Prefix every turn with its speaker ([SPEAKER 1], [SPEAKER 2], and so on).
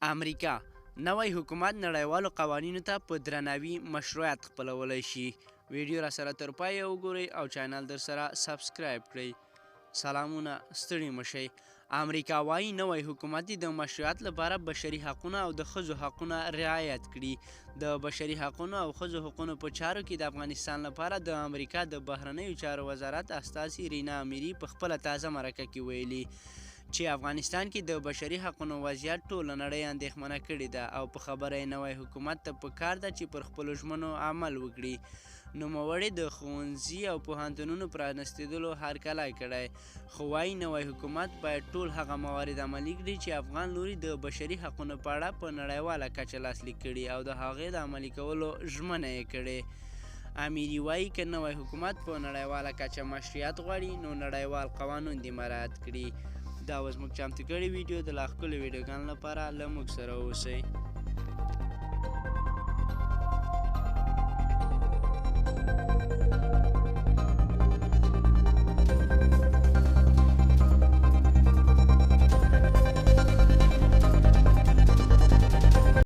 [SPEAKER 1] امریکا، نوی حکومت نړیوالو قوانینو ته په درناوي مشروعیت خپلولی شي. ویډیو را سره تر پایه وګورئ او چینل در سره سبسکرایب کړئ. سلامونه، ستړي مشئ. امریکا وايي نوی حکومت د مشروعیت لپاره بشري حقونه او د ښځو حقونه رعایت کړي. د بشري حقونو او ښځو حقونو په چارو کې د افغانستان لپاره د امریکا د بهرنیو چارو وزارت استازي رینا امیري په خپله تازه مرکه کې ویلي چې افغانستان کې د بشري حقونو وضعیت ټوله نړۍ اندېښمنه کړې ده او په خبره یې نوی حکومت ته په کار ده چې پر خپلو ژمنو عمل وکړي. نوموړې د ښوونځي او پوهنتونونو پرانستېدلو هرکلی کړی، خو وايي نوی حکومت باید ټول هغه موارد عملي کړي چې افغان لوري د بشري حقونو په اړه په نړیواله کچه لاسلیک کړي او د هغې د عملي کولو ژمنه یې کړې. امیري وايي که نوی حکومت په نړیواله کچه مشروعیت غواړي نو نړیوال قوانین دې مراعت کړي. دا اوس موږ چمتو کړې ویډیو. د لا ښکلو ویډیوګانو لپاره له موږ سره اوسئ.